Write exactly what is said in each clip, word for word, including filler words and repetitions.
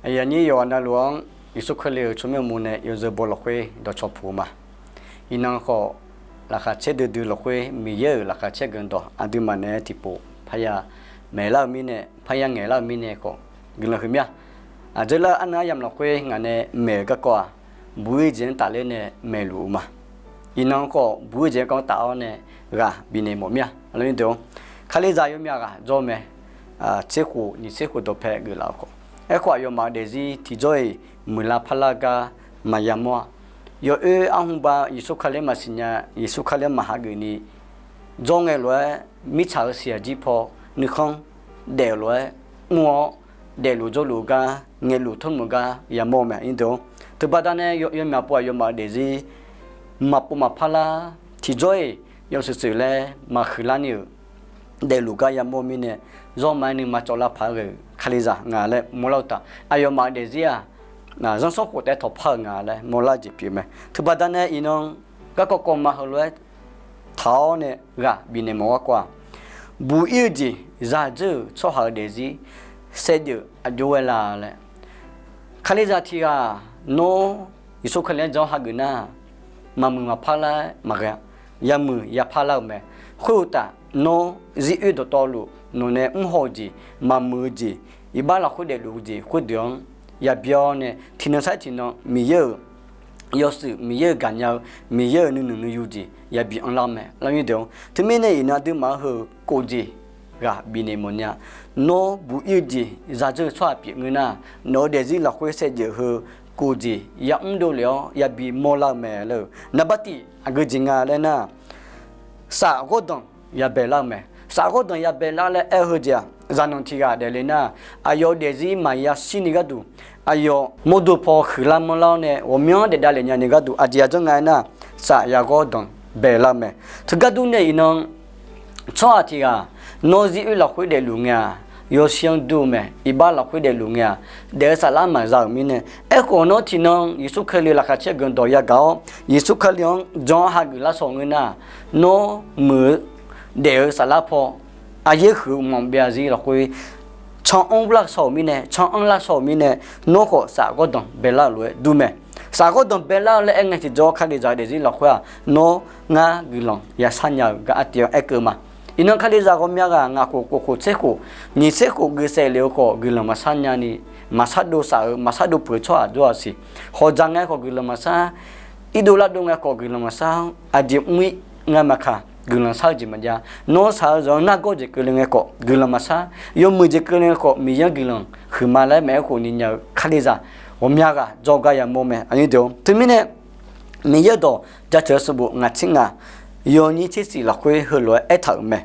Aqyuif aqnyir yawqghaq navluf-anr Yeqsur Kali-euq tsawrmyanr uqmov nae yawzeu baw lafkhoer dawqcawq puq-eu ma. Iqnan khawf, laqkhaq caer duidui lafkhoer Miqyaer-euq laqkhaq caer guiqlanq dawq aqduimaf naeq-aer tiqpov parya maeqlar-eu mirnae, parya ngaeqlar-eu mirnae khawf guiqlanq huiq mir-a. Aqdzeurlar arnan aryamq lafkhoer ngaq nae maeq-euq garkawv-aq, buq-ir jeq-anr tafler nae maeqluf-eu ma. Iqnan khawf buq-ir jeq-anr kawv taf-awr nae ghaq bifnaeq mawf mir-a. Kalizaq yawmyaq ghaq jawr mae. Tserkhof nyiq tserkhof dawqpae geuflaf-eu khawf, aerkhawf aqyawfmaf-euq daefzir tiqjawr-iq muiqlar parlar gar maqya mawr-a. Yawoer arhmqba Yeqsur Kali-anr maqsiqnya, Yeqsur Kali-anr maqhageuf ni jawr ngae lof-aer mirtsaq-euq siq aqjir paw nuikhanr daef-euq lof-aer mr-awr, daefluf jawrluf-eu gar ngaeqluf tawrluf-eu gar yamawr-eu mae. Teubaqda nae yawmyaq pov aqyawfmaf-euq daefzir maqpov maqpar lar, tiqjawr-iq yawshuif shuif laer maqhuiqlar ni-euq daefluf gar yamawr-eu mirnae, zawr ma-aer nuima cawvlar paq-aer ghae-euq Kalizaq nga laer mawrlar-eu taf. Aqyawfmaf-euq daefzir-aq, zanrsanrkhof taef-aer tawqpar-euq nga laer mawrlar jeq pyeuf mae. Teubaqda nae iqnan garkawv kawv ma heulof-aer taq-awr nae ghaq bifnaeq mawf-eu garkawv-aq, buq-ir-eu jeq zadzeur-euq tsawrhaq-euq daefzir saevdzeuf aqjox ghae la laer, Kalizaq tiq ghaq nawr Yeqsur Kali-anr jan-awr hageuf nar, maqmuiq maqpar lar-aer maqghae-a. Yamuiq yapar lar-eu mae. Khoeruqtaf, nawr zir oer dawqtawvluf nawq nae mrhaw-eu jeq, maqmuiq-eu jeq, iqbax lafkhoer daefluf-eu jeq khoerdeuq-anr yabi-awr nae tiqnan sar-iq tiqnan Miqyaer-euq yawshuif, Miqyaer-euq gaqnya-eu, Miqyaer-euq nuinoeq nuiyu jeq yabi anrlar-eu mae. Teumirnae iqnan aqduimaf-anr heu kov jeq ghaq bifnaeq mawf nya. Nawr buq-ir-eu jeq zadzeur-eu tsawrhaq pyeuf ngeur nar, nawq-eu daefzir lafkhoer saevdzeuf heu kov jeq yamr dovlef-awr yabi mawrlar-eu mae laer-eu. Naqbar tiq aqgeu jeq nga laer nar, saf ghawrdanq yabae lar-eu mae. Saf ghawrdanq yabae lar laer aer-eu heu jeq-aq, zaqnanq tiq ghaq daefle nar, aqyawf-euq daefzir maqya shir ni gharduq, aqyawf mawrdo paw huiqlar manrlar-awr nae ghawqmyanr daef davlef nya ni gharduq aqjeq yadzanr nga aernar, saf yaghawr danqbae lar-eu mae. Teugar durni iqnan tsawrhaq tiq ghaq nawr zir oer lafkhoer daefluf ngae-aq, yawshir-anr dur-eu mae. Iqbax lafkhoer daefluf ngae-aq, daef-eu saflar maqza-euq mirnae, aerkhawf nawr tiqnan Yeqsur Kali laqkhaq caer guiqlanq dawq yagaq-awr, Yeqsur Kali-anr jan-awr hageuf lar shaw-eu ngeur nar, nawr muiq-eu daef-eu saflar paw, aqyaer huiq-eu mqmaq byav zir lafkhoer can anr lar shaw-euq mirnae, can anr lar shaw-euq mirnae, nawr khawf saf ghawrdanq baelar-euq lof-aer dur mae. Saf ghawrdanq baelar-eu laer aer ngae tiqjawr, Kalizaq-eu daefzir lafkhoer-aq, nawr ngar guiqlanq yashar nya-euq gar artiv-anr aerkeuv ma. Iqnan Kalizaq ghawqmya ghaq ngaq khof, kof khof, tser khof, nyiq tser khof geusaef lef-eu khawf guiqlanq maqshar nyani, maqshar dov saf-euq, maqshar dov peuq-eu tsawrhaq jawr-a siq. Hawqdzaq ngae khawf guiqlanq maqshar, irdov lardov ngae khawf guiqlanq maqshar-anr aqjeq mr-ir ngar maqkaq guiqlanq shar-eu jeq maqjav. Nawr saq-eu zanq-anr nargawr jeq keuvle ngae khawf guiqlanq maqshar, yawmuiq jeq keuvle ngae khawf Miqyaer-anr guiqlanq huiqma laer maeq-aer khofni nya-eu Kalizaq ghawqmya ghaq jawrgar yamawr mae. Aqnyir deuq-or, teumirnae Miqyaer-euq dawq Jaceuq-eu sanqbof ngaq tser ngaq yawnyir tser shif lafkhoer heulof-aer aertaq-euq mae.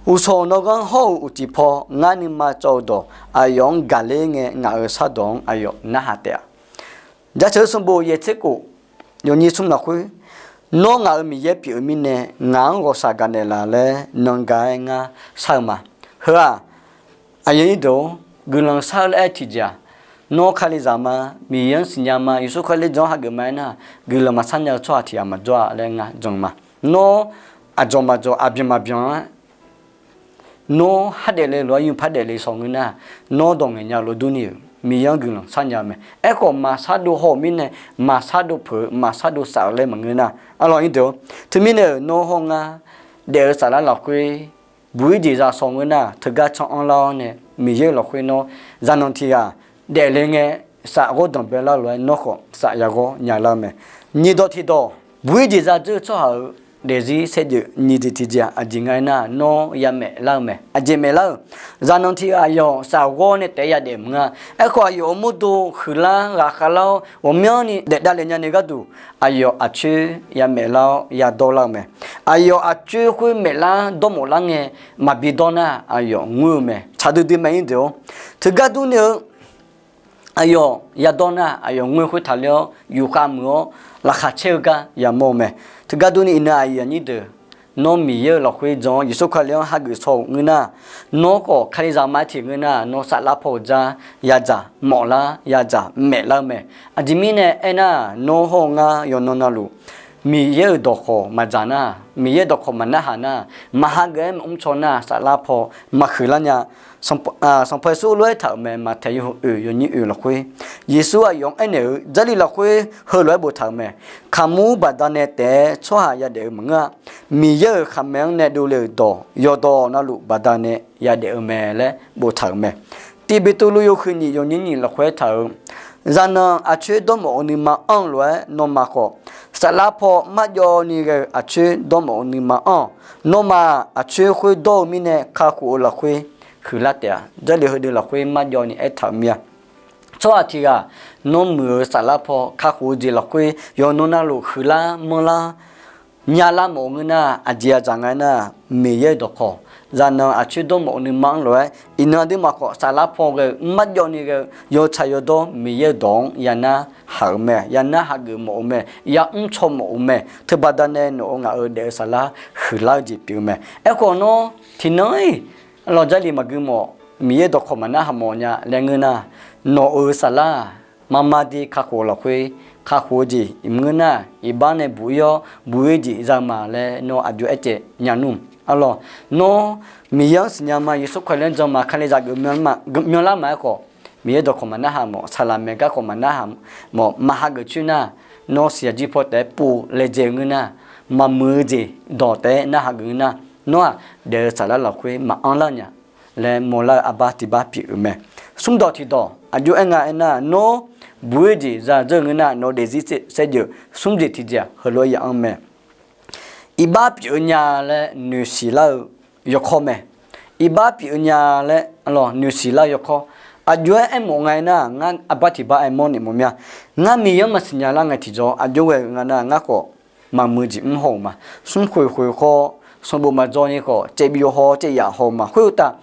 Uqshawq nawr ghanr hawr-eu uqcif paw ngar nuima cawv-eu dawq aqyawf-anr gaqler ngae, ngaq-euq shardawq-anr aqyawf narhaq taef-a. Jaceuq-eu sanqbof yaeq tser khof yawnyir smr lafkhoer, nawr ngaq-euq Miqyaer pyeuf-eu mirnae, ngaq-anr ghawqshaq gaqnaeq laf laer nanga-aer ngar shar-eu ma. Heu-aq, aqyuif aqnyir deuq-or, guiqlanq shar-eu laer aer tiqjeq-aq, nawr Kalizaq ma, Miqyaer-anr siqnya ma, Yeqsur Kali jan-anr hageuf ma aernar, guiqlanq maqshar nya-eu tsawrhaq tiq ghaq maqjawr-a laer ngar jan ma. Nawr aqdzawq maqdzawq, aqbyanq maqbyanq-aer nawr hardaef le lof-aer yunpar daefle shaw ngeur nar, nawr dawq ngaeq nya-eu lof durni-euq Miqyaer-anr guiqlanq shar nya-eu mae. Aerkhawf maqshar dov haw-euq mirnae, maqshar dov peuq-eu, maqshar dov saf-euq laer maqngeur nar, arlawq aqnyir deuq-or, teumirnae-euq nawr hawr ngar daef-eu saflar lafkhoer buq-ir jeq za shaw ngeur nar, teugar can anr lar-awr nae Miqyaer-euq lafkhoer nawr zaqnanq tiq ghaq daefle ngae, saf ghawrdanq baelar-eu lof-aer nawr khawf saf yaghawr nya lar-eu mae. Nyiq dawq tiq dawq, buq-ir jeq zadzeur-eu tsawrhaq-euq daefzir saevdzeuf nyiq jeq tiqjeq-aq, aqjeq nga aernar, nawr yamaef lar-eu mae. Aqjeq maef lar-euq, zaqnanq tiq ghaq aqyawf saf ghawr nae taef-aer yadaef maqngeur-a. Aerkhawf aqyawf-euq mawrdo huiqlar ghaqkhav lar-awr ghawqmyanrni daef davlef nyani gharduq, aqyawf aqcoer yamaef lar-awr yadawr lar-eu mae. Aqyawf aqcoer khoer maeflar dawrmawf lar ngae, maqbi dawr nar aqyawf ngoer-eu mae. Tsaq duidui mae aqnyir deuq-or, teugar durni-eu aqyawf yadawr nar, aqyawf ngoer khoer taqler-awr yufkhav muiq-awr laqkhaq caer-eu gar yamawr-eu mae. Teugar durni iqnan aqyuif aqnyir deuq, nawr Miqyaer-euq lafkhoer jan-awr Yeqsur Kali-anr hageuf shaw-euq ngeur nar, nawr khawf Kalizaq ma-aer tiq ngeur nar, nawr saflar paw-eu dzar yadzaq mawflar yadzaq maeflar-eu mae. Aqjeq mirnae aernar, nawr hawr-eu ngar yawqnan navluf Miqyaer-euq dawqkawq maqdzaq nar, Miqyaer dawqkawq maqnarhaq nar, maqhageuf-aer maqmr caw nar, saflar paw maqhuiqlar nya. Sanqpaq Yeqsur lof-aer taq-euq mae, Maqtaeq yawhuiq oeq yawnyir oeq lafkhoer, Yeqsur aqyawf-anr aernaeq-eu Jarlif lafkhoer heulof-aer boftaq-euq mae. Kaqmur baqdanae taef-aer tsawrhaq yadaef-eu maqngeur-a. Miqyaer-euq khaqmae-anr nae dovle-euq dawq, yawqdawq navluf baqdanae yadaef-eu mae laer boftaq-euq mae. Tiq Beqtuvluv yawhuiq nyiq yawnyir nyiq lafkhoer aertaq-euq, zaqnanq aqcoer dawrmawf-eu nuima anr-eu lof-aer nawmaf khawf, saflar paw marjawv ni ghae-eu aqcoer dawrmawf-eu nuima anr-awq. Nawmaf aqcoer khoer dawr-eu mirnae kakhof-eu lafkhoer huiqlar taef-a. Jarlif heudeuq lafkhoer marjawv ni aertaq-euq mir-a. Tsawrhaq tiq ghaq nawr muiq-euq saflar paw kakhof-eu jeq lafkhoer yawqnan navluf huiqlar manrlar nyalar mawf-eu ngeur nar, aqjeq yadzaq nga aernar, Miqyaer-euq dawqkawq, zaqnanq aqcoer dawrmawf-eu nuima anr lof-aer iqnan aqduimaf khawf saflar paw ghae-eu marjawv ni ghae-eu yawtsaq yawdawr Miqyaer-euq dawq-anr yanar haq-euq mae, yanar hageuf mawf-eu mae, yamr caw mawf-eu mae. Teubaqda nae nawq-euq ngaq-euq daef-eu saflar huiqlar-eu jeq pyeuf-eu mae. Aerkhawf nawr tiqnan-iq lawq Jarlif maqgui mawf, Miqyaer dawqkawq maqnarhaq mawf nya laer ngeur nar, nawq-euq saflar-aq, maqma de kakhof lafkhoer kakhof-eu jeq iqmr ngeur nar, iqbax nae buq-ir-awr buq-ir jeq za-eu ma laer nawr aqjox aercaev nya nmr. Arlawq, nawr Miqyaer-anr siqnya ma, Yeqsur Kali-anr jan ma, Kalizaq geuf myanlar ma aerkhawf, Miqyaer dawqkawq maqnarhaq mawf, saqlaq maeq garkawv maqnarhaq mawf, maqhageuf coer nar, nawr siqyaq jir paw taef-aer pov laejae-eu ngeur nar, maqmuiq-eu jeq dawq taef-aer narhaq geuf ngeur nar, nawr-aq daef-eu saflar lafkhoer maqanr lar nya laer mawrlar-eu arbar tiq bar pyeuf-euq mae. Smrdawq tiqdawq aqjox aer nga aernar, nawr buq-ir jeq za dzeur-eu ngeur nar, nawq daefzir saerjeuf smr jeq tiq jeq-aq heulof-aer ya anr mae. Iqbax pyeuf-eu nya laer noeqsiq lar-eu yawkawr mae. Iqbax pyeuf-eu nya laer noeqsiq lar-eu yawkawr. Aqjox-aer aermawf nga aernar, ngar arbar tiq bar aermawr naeq mawf mya. Ngar Miqyaer-anr maqsiqnya lar ngae tiqjawr aqjox ghae-eu nga nar, ngar khawf maqmuiq jeq mr haw-euq ma. Smrkhoeq khoeq khawf, sanqbof maqdzaw ni khawf, caevbyov haw caevyaf haw-eu ma. Khoeruqtaf,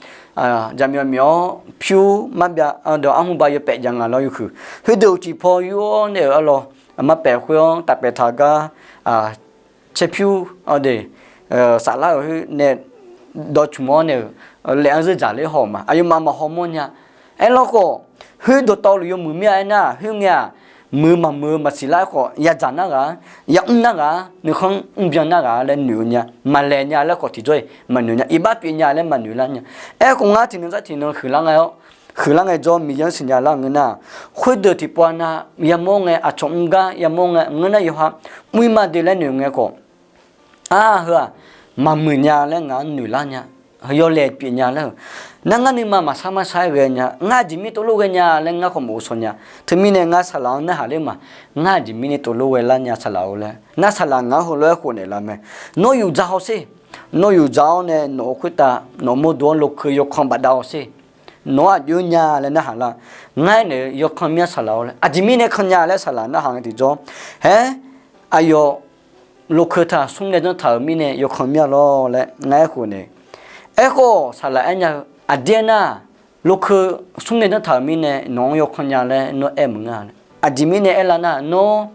jaqmyawf myawf-awr pyur marbyav dawq arhmr ba yawpaef jav ngaq lawr yawhuiq. Khoerdeuq uqcif paw yur-awr nae-euq arlawr, aqma paef khoer-anr tafpaef taq gar, caerpyur, aqdui, saflar-euq khoer nae dawqcmq-awr nae-euq laef-anr zeur dzaq ler haw-euq ma. Aqyawfmaf maqhaw mawr nya. Aerlawr khawf, khoer dawqtawvluf yawmuiq mir-a aernar, khoerngae-aq, muiq maqmuiq-eu maqsiq lar khawf, yadzaq nar ghaq-a, yamr nar ghaq-a, nuikhanr mrbyan nar ghaq-a laer noeq-eu nya. Maqlaeq nya laer khawf tiqjawr-iq maqnoeq nya. Iqbax pyeuf nya laer maqnoeq lar nya. Aerkhawf ngar tiqnan zar tiqnan huiqlar ngae-awr, huiqlar ngaejawr, Miqyaer-anr siqnya lar-eu ngeur nar, khoerdeuq tiqpov-a nar yamawr ngae, aqcawq mr gar yamawr ngae, ngeur nar yawqha mr-ir ma de laer noeq ngae khawf, ar heu-aq, maqmuiq nya laer ngaq-anr noeq lar nya. Yawlaeq pyeuf nya laer-euq, nar ngar nuima maqsar marsar-aer ghae nya, ngar aqjeq mirnae tovlof ghae nya laer ngar khawf maqghovshaw nya. Teumirnae ngar saqlaq-anr narhaq ler ma. Ngar aqjeq mirnae tovlof ghae lar nya saqlaq-eu laer, nar saqlaq ngaq-anr heulof-aer khofnaeq laf mae. Nawr yuf dzaq haw sher. Nawr yuf dzaq-awr nae nawq-euq khoertav nawq mawrdo-anr lokeu yawkan bafdav haw sher. Nawq-anr aqjox nya laer narhaq lar. Ngar aernaeq-eu yawkan mir-a saqlaq-awr laer, aqjeq mirnae kan nya laer saqlaq narhaq ngae tiqjawr, haer, aqyawf lokeu taq smr nae janr taq-euq mirnae yawkan mir-a lawr laer ngar aerkhof naeq. Aerkhawf saqlaq aernya-eu aqdir aernar, lokeu smr nae janr taq-euq mirnae nawq-anr yawkan nya laer nawr aer maqngeur-a. Aqjeq mirnae aerlar nar, nawr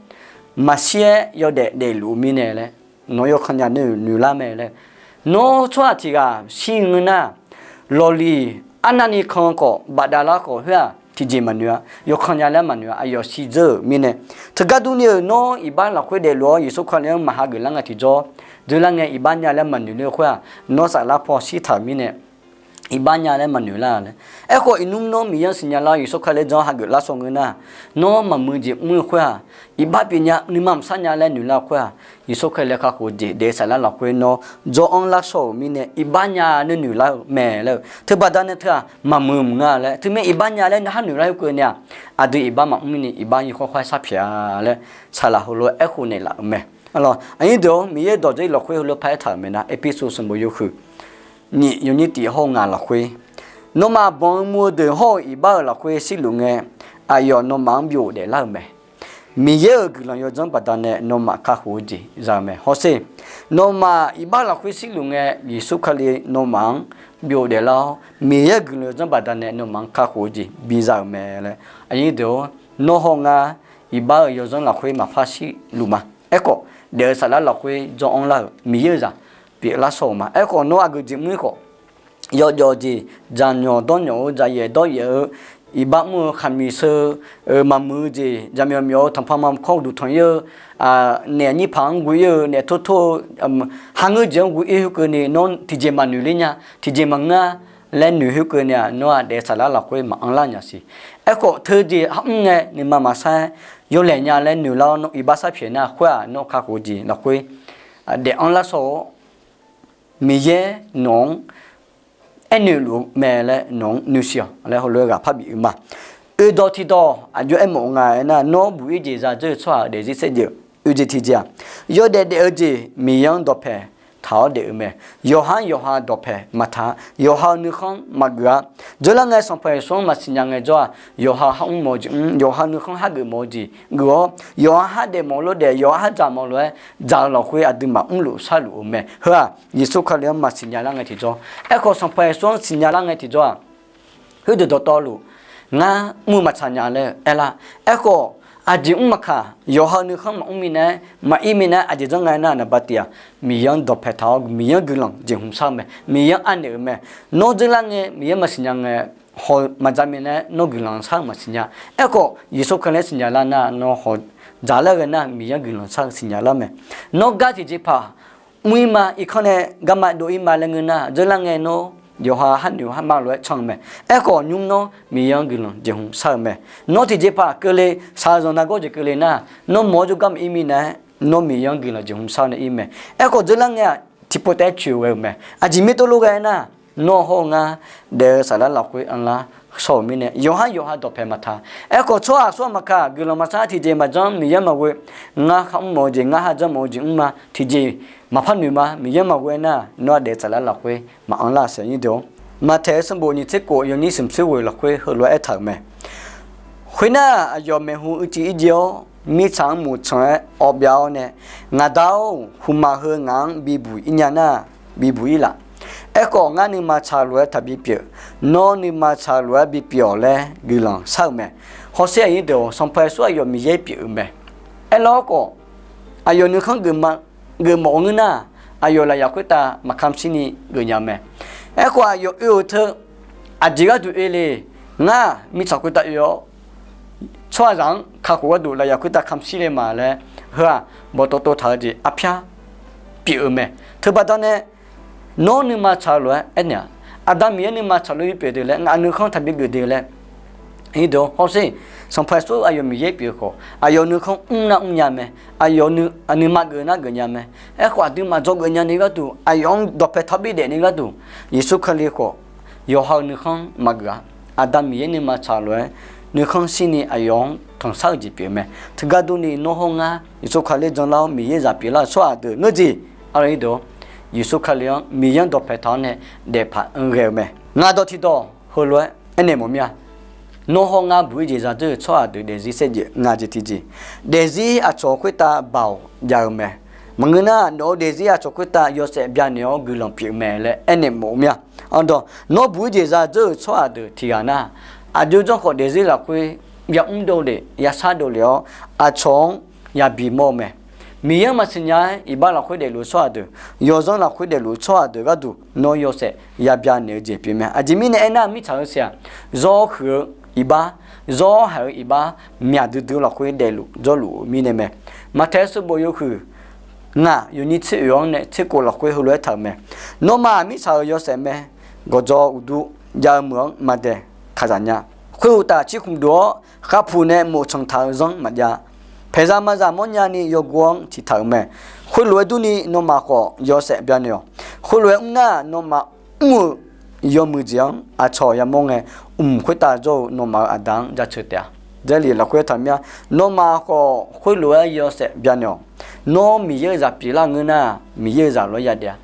maqshir-aer yawdaef daefluf-eu mirnae laer nawq-anr yawkan nya noeq lar mae laer. Nawr tsawrhaq tiq ghaq shir ngeur nar, lawqliq arnavni kan khawf bafdav lar khawf khoer-aq tiqjeq maqnoeq-a. Yawkan nya laer maqnoeq-a. Aqyawf shirdzeur-euq mirnae, teugar durni-euq nawr iqbax lafkhoer daefluf-awr Yeqsur Kali-anr maqhageuf lar ngae tiqjawr, dzeur lar ngae iqbax nya laer maqnoeq ler-eu khoer-aq, nawr saflar paw shir taq-euq mirnae iqbax nya laer maqnoeq lar laer. Aerkhawf iqnmr nawr Miqyaer-anr siqnya lar-awr Yeqsur Kali-anr jan hageuf lar shaw ngeur nar, nawr maqmuiq jeq mr-eu khoer-aq, iqbax pyeuf nya nuima maqsar nya laer noeq lar-eu khoer-aq, Yeqsur Kali kakhof-eu jeq daef-eu saflar lafkhoer nawr jawr-anr lar shaw-euq mirnae iqbax nya laer noeq lar-eu mae laer-eu. Teubaqda nae teu-aq maqmuiq mq nga laer, teumirnae iqbax nya laer narhaq noeq lar-eu keuv nae-aq, aqdui iqbax maqmr ni iqbax yawkawr khawr-aer sharpyaeq-a laer saqlaq heulof-aer aerkhof naeq laf-euq mae. Aqlawq, aqnyir deuq-awr, Miqyaer dawq Jarlif lafkhoer heulof par aertaq-euq mae nar, Erpersu sanqbof yawhuiq nyiq yawnyir tiq hawr-eu ngaq lafkhoer, nawmaf banq-eu muv-eu deuq hawr-eu iqbax-euq lafkhoer shirluf ngae, aqyawf nawmaf-anr byov daeflar-euq mae. Miqyaer-euq guiqlanq yawdzanr baqdanae nawmaf kakhof-eu jeq za-eu mae. Hawsher, nawmaf iqbax lafkhoer shirluf ngae, Yeqsur Kali nawmaf-anr byov daeflar-awr, Miqyaer-euq guiqlanq yawdzanr baqdanae nawmaf-anr kakhof-eu jeq biza-euq mae laer. Aqnyir deuq-awr, nawr haw ngar iqbax-euq yawdzanr lafkhoer maqpar shirluf ma. Aerkhawf, daef-eu saflar lafkhoer jawr-anr lar-euq Miqyaer-euq zaq pyeuflar shaw-euq ma. Aerkhawf nawr aqgeujeq mr-ir khawf, yawjawf jeq, dzaqnyawq dawrnyawq-eu, dzaqyaef dawryaef-eu, iqbax mr-eu khaqmiq sheu-eu maqmuiq-eu jeq, jaqmyawf myawf-eu tanqpanq manqkawr uqduq tanq-ir-eu, naef nyir paq-anr guv-ir-eu, naef tor tor-eu, har ngeur jeq-anr guv-ir khoerkeuvni nawr tiqjeq maqnoeq ler nya, tiqjeq maqngeur laer noeq khoerkeuvni-aq, nawr-aq daef-eu saflar lafkhoer maqanr lar nya siq. Aerkhawf teujeq har mr ngae nuima maqsar-aer yawlaeq nya laer noeq lar-awr, nawr iqbax sharpyaeq nar khoer-aq, nawr kakhof-eu jeq lafkhoer daef anr lar shawr-awr, Miqyaer nawq-anr aernoeq luf-eu mae laer nawq-anr noeqsiq-awq laer heulof-aer ghaq parbif-eu ma. Oedawq tiqdawq aqjox aermawf nga aernar, nawr buq-ir jeq zadzeur-eu tsawrhaq-euq daefzir saerjeq-eu oeq jeq tiqjeq-aq, yawdaef daef-eu jeq Miqyaer-anr dawqpae taq-awr daef-eu mae. Yawqha-anr yawqha dawqpae maqtaq-a. Yawqha-euq nuikhanr maqgeuf-a. Dzeurlar ngae Sanqpaq Yeqsur-anr maqsiq nya ngaejawr-aq, yawqha har mr mawf-eu jeq mr, yawqha nuikhanr har geuf mawf-eu jeq geuf-awr, yawqha har daef mawf-eu lof daef, yawqha har dzaq mawf lof-aer dzaq-eu lafkhoer aqduimaf mrluf sharluf-eu mae. Heu-aq Yeqsur Kali-anr maqsiq nya lar ngae tiqjawr. Aerkhawf Sanqpaq Yeqsur-anr siqnya lar ngae tiqjawr-aq, khoerdeuq dawqtawvluf ngar mr-eu maqtsaq nya laer aerlar. Aerkhawf aqjeq mr maqkaq, yawqha-eu nuikhanr maqmr minav-aer maqir minav-aer aqjeq janr nga aernar, naqba tiq-aq, Miqyaer-anr dawqpae taq-awr Miqyaer-anr guiqlanq jeqhmq shar-eu mae, Miqyaer-anr anaeq-euq mae. Nawr dzeurlar ngae Miqyaer maqsiq nya ngae, haw maqdzaq minav-aer nawr guiqlanq shar-eu maqsiq nya. Aerkhawf Yeqsur Kali-anr siqnya lar nar, nawr haw dzaq lar ghae nar Miqyaer-anr guiqlanq shar-eu siqnya lar mae. Nawr gar tiqjeqpaq mr-ir ma, irkanr nae garma dov-ir ma laer ngeur nar, dzeurlar ngae nawr yawqha har noeq har ma lof-aer can-eu mae. Aerkhawf nymr nawr Miqyaer-anr guiqlanq jeqhmq shar-eu mae. Nawr tiqjeqpaq keuvle shaqzanq nargawr jeq keuvle nar, nawr mawq-awr jawrgar maqir minav-aer nawr Miqyaer-anr guiqlanq jeqhmq shar-eu nae ir mae. Aerkhawf dzeurlar ngae-aq tiqpov taef-aer coeq ghae-euq mae. Aqjeq mirnae tov lof ghae nar, nawr hawr-eu ngar daef-eu saflar lafkhoer anrlar shawr-euq mirnae yawqha yawqha dawqpae maqtaq. Aerkhawf tsawrhaq aqsur aqmaqkaq guiqlanq maqshar tiqjeq maqjanr Miqyaer maqghoe, ngar har mr mawf-eu jeq, ngar har janr mawf-eu jeq mr ma, tiqjeq maqpar noeq ma, Miqyaer maqghoe aernar, nawr-aq daef-eu saflar lafkhoer maqanr lar-a siq nyir deuq-or. Maqtaeq-eu sanqbof nyiq tser khof yawnyir smq tser ghoeq lafkhoer heulof-aer aertaq-euq mae. Khoernar, aqyawf maeqhu uicuiv ir jiv-awr, mirtsaq-anr moqtsanq-aer awv byav-awr nae, Ngaq Da-or, huqmaq heu ngaq-anr bibuq ir nya nar, bibuq ir laf. Aerkhawf, ngar nuima tsaq lof-aer taqbi pyeuf. Nawr nuima tsaq lof-aer bipyeuf-awq laer guiqlanq shar-euq mae. Hawsher aqnyir deuq-or, Sanqpaq Yeqsur aqyawf Miqyaer pyeuf-eu mae. Aerlar-awr khawf, aqyawf nuikhanr geufmawf ngeur nar, aqyawf lafyaq khoertav maqkamq shirni geufnya-eu mae. Aerkhawf, aqyawf oe-euq teu aqjeq gharduq oe le. Ngar mirtsaq khoertav oe-awr, tsawrhaqzaq-anr kakhof gharduq lafyaq khoertav kamq shir le ma laer, heu-aq bawqtawv tov taq-eu jeq arpyar pyeuf-eu mae. Teubaqda nae nawr nuima tsaq lof-aer aernaeq-aq, Aqda Miqyaer nuima tsaq lof-aer bipyeuf deuq laer, ngaq nuikhanr taqbi geuf deuq laer, hawsher, Sanqpaq Yeqsur aqyawf Miqyaer pyeuf-eu khawf, aqyawf nuikhanr mr nar mrnya mae. Aqyawf nuima geuf nar geufnya mae. Aerkhawf, aqduimaf dzawgeuf nya ni gharduq, aqyawf-anr dawqpae taq-awr bidaef ni gharduq, Yeqsur Kali khawf, yawqha-eu nuikhanr maqgeuf-a. Aqda Miqyaer nuima tsaq lof-aer nuikhanr shirni aqyawf-anr tanqshar-eu jeq pyeuf mae. Teugar durni nawr hawr ngar Yeqsur Kali janlar-awr Miqyaer zaq pyeuflar-euq tsawrhaq deuq ngeur jeq, aqyawf-anr, Yeqsur Kali-anr Miqyaer-anr dawqpae taq-awr nae daefpaq-anr ghae-eu mae. Ngaq dawq tiqdawq heulof-aer aernaeq mawf mir-a. Nawr hawr ngar buq-ir jeq zadzeur-euq tsawrhaq deuq daefzir saerjeq nga jeq tiqjeq, daefzir aqcawq khoertav baoq jav-eu mae. Maqngeur nar, nawq-eu daefzir aqcawq khoertav yawshaef byanaeq-awr guiqlanq pyeuf mae laer aernaeq mawf-eu mir-a. Aqdawq, nawr buq-ir jeq zadzeur-euq tsawrhaq deuq tiqghaq nar, aqjox janr khawf daefzir lafkhoer yamr dovlef yashar dovlef-awr, aqcawq-anr yabi mawr-eu mae. Miqyaer-anr maqsiq nya-aer iqbax lafkhoer daefluf-eu tsawrhaq deuq, yawzanr lafkhoer daefluf-eu tsawrhaq deuq gharduq nawr yawshaef yabyanaeq-eu jeq pyeuf mae. Aqjeq mirnae aernar, mirtsaq-eu siq-aq, zawr huiq-eu iqbax, zawr haiq-eu iqbax, myaq duidui-eu lafkhoer daefluf jawrluf-eu mirnae mae. Maqtaeq-eu sanqbof yawhuiq ngaq yawnyir tser oeq-anr nae tser kov lafkhoer heulof-aer taq-euq mae. Nawmaf mirtsaq-euq yawshaef mae. Gawqjawq uqdu jav-eu meuq-anr maqdae kaqzaq nya. Khoeruqtaf, cirkhmq duq-awr khavpuq nae moftsanq taq-eu zanr maqjav. Paeqzaq mazaq mawrnya ni yawgov-anr ciqtaq-euq mae. Khoerlof-aer durni nawmaf khawf yawshaef byanaeq-awq. Khoerlof-aer mr nar, nawmaf mr-euq yawmuiq jeq-anr aqcawq yamawr ngae, mq khoertav jawr-eu nawmaf-euq Aqda-anr jaceuq taef-a. Jarlif lafkhoer taq mir-a. Nawmaf khawf khoerlof-aer yawshaef byanaeq-awq. Nawr Miqyaer-euq zaq pyeuflar ngeur nar, Miqyaer-euq zaq lof-aer yadaef-a.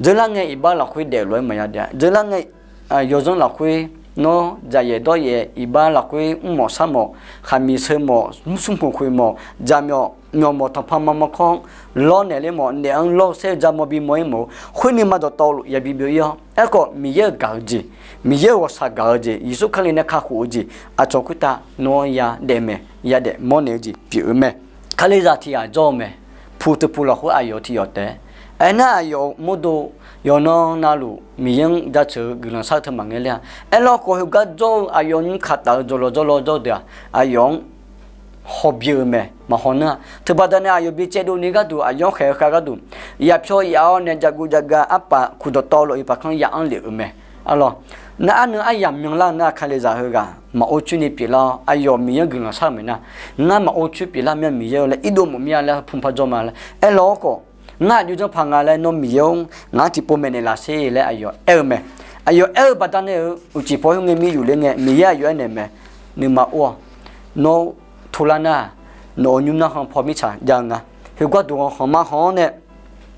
Dzeurlar ngae iqbax lafkhoer daefluf-aer maqya daef-a. Dzeurlar ngae yawzanr lafkhoer nawr dzaqyaef dawryaef iqbax lafkhoer mrmawf sharmawf, khaqmiq sheu mawf, smrkhoeq khoeq mawf, jaqmyawf myawf mawf, tanqpanq ma manrkawr-anr lawrnaeq ler mawf, naef-anr lawr-eu saer-eu jamaw bimawr-ir mawf-eu khoer nuima dawqtawvluf yabi byov-ir-awr, aerkhawf Miqyaer-euq gaq-eu jeq, Miqyaer-euq ghawqshaq gaq-eu jeq, Yeqsur Kali nae kakhof-eu jeq, aqcawq khoertav nawr-anr yadaef mae, yadaef mawrnaeq-eu jeq pyeuf-eu mae. Kalizaq tiq ghaq jawr-eu mae. Puq teuqpuq lafkhoer aqyawf tiq yawf taef-aer Aernar, aqyawf mawrdo yawqnan navluf Miqyaer-anr jaceuq-eu guiqlanq shar-eu teu maqngeur ler-a. Aerlawkhawf, heugar jawr-eu aqyawf nymr kaq taf-eu jawrlawq jawrlawr jawr deuq-aq, aqyawf-anr hawbye-eu mae, maqhaw nar-aq. Teubaqda nae aqyawf bi caevdov ni gharduq, aqyawf-anr khaeq-eu khav gharduq, yapyawr yaf-awr nae jaqguv jaqgav arpaf kuqdawqtawvluf-iq paq kanr yaf-anr lef-euq mae. Arlawq, nar arnan aryamq myanlar-eu nar, Kalizaq heughaq maqor coer ni pyeuflar-awr, aqyawf Miqyaer-anr guiqlanq shar-eu maeq nar, ngar maqor coer pyeuflar mya Miqyaer-eu laer, irdov mawf mir-a laer, heupmq par jawr ma laer. Aerlawkhawf, ngar aqjox janrpaq nga laer nawr Miqyaer-or, ngaq-anr tiqpov maeqnaeq laf sher laer aqyawf aer-eu mae. Aqyawf aer-eu baqdanae-euq uqcif paw khoerngae mir yuf ler ngae, Miqyaer aqyawf aernaeq mae. Nuima or-awq, nawr tov lar nar, nawq-euq nymr narkhan paw mirtsaq jav-eu nga. Heugar duq ghanqkhanq ma khanq-anr nae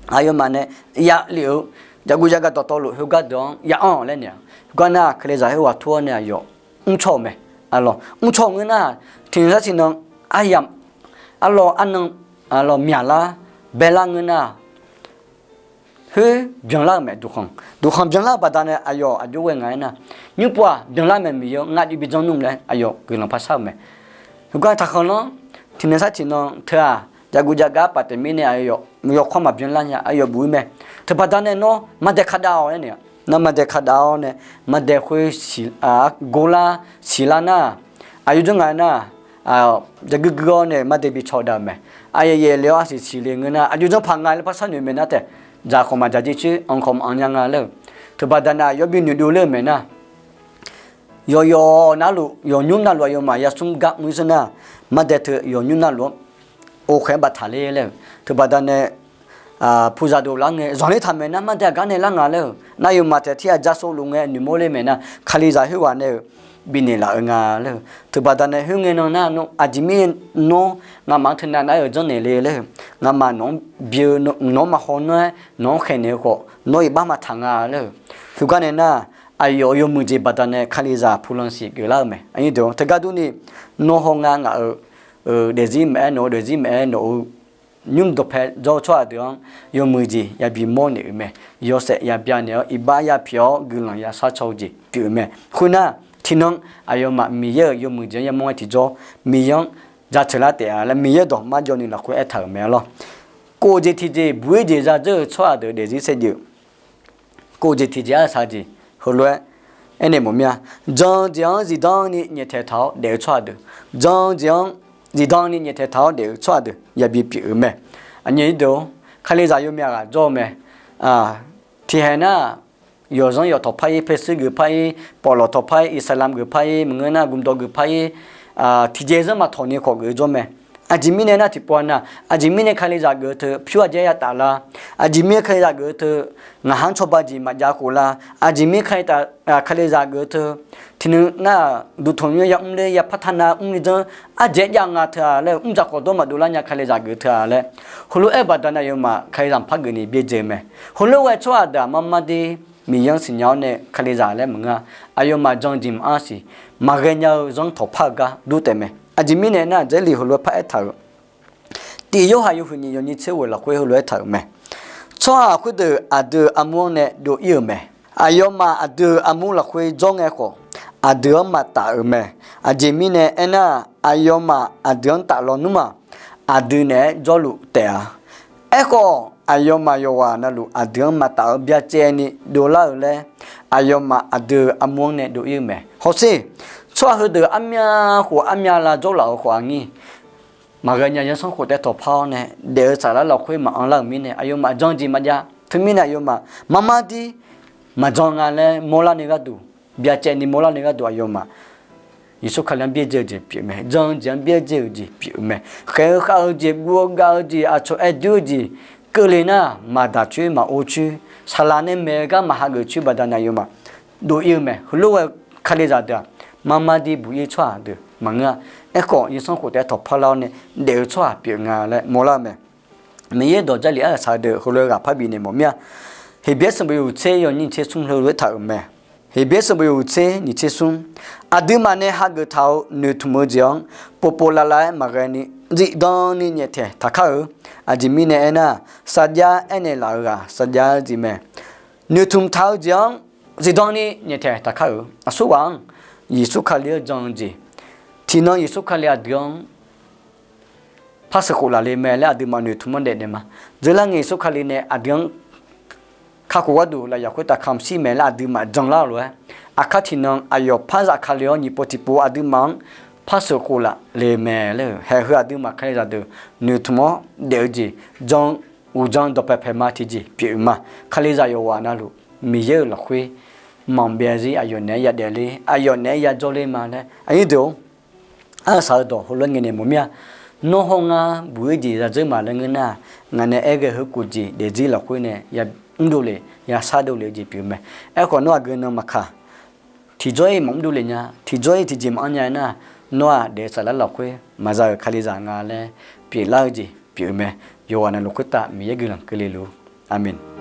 aqyawfmaf nae yaf lef-euq jaqguv jaqgav dawqtawvluf heugar deuq-anr yaf-anr laer naeq-a. Heugar nar, Kalizaq khoerghaq tur-awr nae aqyawf mrcaw-euq mae. Arlawq, mrcaw-eu ngeur nar, tiqnan sar tiqnan aryamq, arlawq, arnan, arlawq, myaqlar baelar ngeur nar, khoer byanlar-eu mae. Duqkhanq, duqkhanq byanlar-eu baqdanae aqyawf aqjox ghae nga aernar, nymr pov-aq byanlar mae, Miqyaer-or, ngar aqjox bi janr nmr laer aqyawf guiqlanq par shar-eu mae. Heugar taqkhanq lanr, tiqnan sar tiqnan teu-aq, jaqguv jaqgav arpaf taef mirnae aqyawf yawkawr maqbyan lar nya, aqyawf buf-ir mae. Teubaqda nae nawr maqdae kadav-awq aernaeq-a. Nar maqdae kadav-awr nae, maqdae khoer siq, gorlar siqlar nar, aqjox janr nga nar, jaqguir guir-awr nae maqdae bi caw dav-eu mae. Aqyaef yaef le-awr arsiq siqle ngeur nar, aqjox janrpaq nga laer par sharnoeq mae nar taef, dzaq khawf maqdzaq jircoer, anq khawf maqanq nya nga laer-euq. Teubaqda nae aqyawf bi noeqdov ler-eu mae nar, yawqyawq navluf, yawqnymr navluf aqyawfmaf yasmr gar mr-ir zeur nar, maqdae teu yawqnymr navluf-anr or khaeq-aer baftaq ler laer-euq. Teubaqda nae puqzaq dov lar ngae zanqler taq maeq nar, maqdae aqgar nae lar nga laer-euq. Nar aqyawfmaf taef tir aqja sovluf ngae noeqmawr ler maeq nar, Kalizaq khoerghaq nae-euq bifnaeq laf-eu nga laer-euq. Teubaqda nae khoerngae nan nar, aqjeq mirnae nawr ngamaf-anr teunav nar-euq janrnaeq le laer-euq. Ngamaf nawq-anr bi-eu, nawq-anr maqhaw nar-aer nawq-anr khaeqnaeq-eu khawf, nawr iqbax maqtaq nga laer-euq. Heugar nae nar, aqyawf yawmuiq jeq baqda nae Kalizaq puqlanq siq geuflar-eu mae. Aqnyir deuq-anr teugar durni, nawr haw nga ngaq-euq daefzir maqaer, nawq-eu daefzir maqaer, nawq-eu nymr dawqpae jawr-eu tsawrhaq deuq-anr yawmuiq jeq yabi mawrnaeq-euq mae. Yawshaef yabya naeq-awr, iqbax yapyeuf-awr guiqlanq yashar caw-eu jeq pyeuf-eu mae. Khoernar, tiqnan aqyawfmaf Miqyaer-euq yawmuiq jeq-anr yamawr ngae tiqjawr, Miqyaer-anr jaceuq lar taef-a laer Miqyaer dawq marjawv ni lafkhoer aertaq-euq mae arlawr. Kof jeq tiqjeq buq-ir jeq za dzeur-euq tsawrhaq deuq daefzir saevdzeuf, kof jeq tiqjeq arsaq jeq heulof-aer aernaeq mawf mir-a. Jan-eu jeq-anr zifdan ni nyaeftaeq taq-awr daef-eu tsawrhaq deuq, jan-eu jeq-anr zifdan ni nyaeftaeq taq-awr daef-eu tsawrhaq deuq yabi pyeuf-eu mae. Aqnyir deuq-or, Kalizaq yawmya ghaq jawr-eu mae. Tiqhaeq nar, yawqzanr yawqtawq par-ir, paershuir geuf par-ir, pawqlawq tawq par-ir, Iqsaqlamq geuf par-ir, maqngeur nar gmqdawq geuf par-ir, tiqjeq zanr maqtawq ni khawf geuf jawr mae. Aqjeq mirnae nar tiqpov nar, aqjeq mirnae Kalizaq geuf-eu teu pyur aqjaer yataf la? Aqjeq mirnae Kalizaq geuf-eu teu ngaq-anr cawba jeq maqjav khof la? Aqjeq mirnae Kalizaq geuf-eu teu tiqnan nar-aq, duqtanq nymr yamr ler, yapar taqnav mr ni janr, ardzaeq-aer jav nga teu-a laer, mrdzaq khawf dawr maqdov lar nya Kalizaq geuf teu-a laer, heulof-aer baqdanae aqyawfmaf Kalizaq maqpar geuf ni byaerdzae-eu mae. Heulof-aer tsawrhaq deuq-aq marmar dir Miqyaer-anr siqnya-awr nae Kalizaq laer maqngeur-a. Aqyawfmaf jan-eu jeq maqanr siq, maqghae nya-eu zanr tawqpar-eu gar dur taef mae. Aqjeq mirnae nar, Jarlif heulof-aer paraer taq-euq, Tiq Yorhaq yawhuiq nyiq yawnyir tser ghoeq lafkhoer heulof-aer taq-euq mae. Tsawrhaq khoerdeuq aqdui-euq armur-anr nae dov-ir-euq mae. Aqyawfmaf aqdui-euq armur lafkhoer jawr ngae khawf, aqdui-anr maqtaf-euq mae. Aqjeq mirnae aernar, aqyawfmaf aqdui-anr taf lawnmr-aq, aqdui naeq-aer jawrluf taef-a. Aerkhawf, aqyawfmaf yawqghaq navluf aqdui-anr maqtaf-eu byacaevni dovlar-euq laer, aqyawfmaf aqdui-euq armur-anr nae dov-ir-eu mae. Hawsher, tsawrhaq heudeuq armyav khof armyav lavjawr laf-euq khawf-aq ngir, maqghae nya zanrsanrkhof taev tawqpar-awr nae daef-eu saflar lafkhoer maqanr lar-euq mirnae, aqyawfmaf jan-eu jeq maqjav. Teumirnae aqyawfmaf marmar dir maqjan nga laer mawrlar ni gharduq, byacaevni mawrlar ni gharduq aqyawfmaf Yeqsur Kali-anr byaerdzae-eu jeq pyeuf mae. Jan-eu jeq-anr byaerdzae-eu jeq pyeuf-eu mae. Khaeq-eu khav-eu jeq, guv-eu gav-eu jeq, aqcawq aer doer-eu jeq keuvle nar, maqdaq coer, maqor coer, saqlaq nae maeq-eu gar maqhageuf coer baqdanae aqyawfmaf dov-ir-eu mae. Heulof-aer Kalizaq deuq-aq, marmar dir buq-ir tsawrhaq deuq maqngeur-a. Aerkhawf, zanrsanrkhof taev tawqpar lar-awr nae daef-eu tsawrhaq pyeuf nga laer mawrlar-eu mae. Miqyaer dawq Jarlif arsaq saq-eu deuq heulof-aer ghaq parbif naeq mawf mir-a. Heqbyaer sanqbof yawhuiq tser yawnyir nyiq tser smr heulof-aer taq-euq mae. Heqbyaer sanqbof yawhuiq tser nyiq tser smr, aqduimaf nae hageuf taq-euq noeqtmq-eu jeq-anr povpov lavlav-aer maqghae ni, zifdan ni nyaeftaeq taqkar-eu. Aqjeq mirnae aernar, sarjax aernaeq laf-eu ghaq sarjax-aer zif mae. Noeqtmq taq-eu jeq-anr zifdan ni nyaeftaeq taqkar-eu. Aqsurghaq-anr Yeqsur Kali-anr jan-eu jeq, tiqnan Yeqsur Kali aqdui-anr par sheuqkhof laf le mae laer aqduimaf noeqtmq-anr daefnaeq ma. Dzeur lar ngae Yeqsur Kali nae aqdui-anr kakhof gharduq lafyaq khoertav kamq shir mae laer aqduimaf janlar-eu lof-aer, aqkar tiqnan aqyawf par zafkale-awr nyiq pov tiqpov aqduimaf-anr par sheuqkhof laf le mae laer-eu haeq heu aqduimaf kalizaq deuq noeqtmq-awr daef-eu jeq jan uqdzan dawqpaeq paeq ma tiqjeq pyeuf-eu ma. Kalizaq yawqghaq navluf Miqyaer-euq lafkhoer maqbyav zir aqyawf naeq-aer yadaef ler, aqyawf naeq-aer yajawr ler ma laer aqnyir deuq-or, arsaq-eu dawq heulof-aer ngaeqnaeq mawf mir-a. Nawr hawr ngar buq-ir jeq yadzeur ma laer ngeur nar-aq, ngaq nae aer ghae heukhof jeq daefzir lafkhoer nae yamrdov le, yashardov le-eu jeq pyeuf-eu mae. Aerkhawf nawr aqgeu nan maqkaq, tiqjawr-ir maqmr dur le nya, tiqjawr-ir tiqjeq maqanr nya-aer nar-aq, nawr-aq daef-eu saflar lafkhoer maqza-euq kalizaq nga laer pyeuflar-eu jeq pyeuf-eu mae. Yawqghaq navluf khoertav Miqyaer guiqlanq keuvle luf-ur. Aqmeq.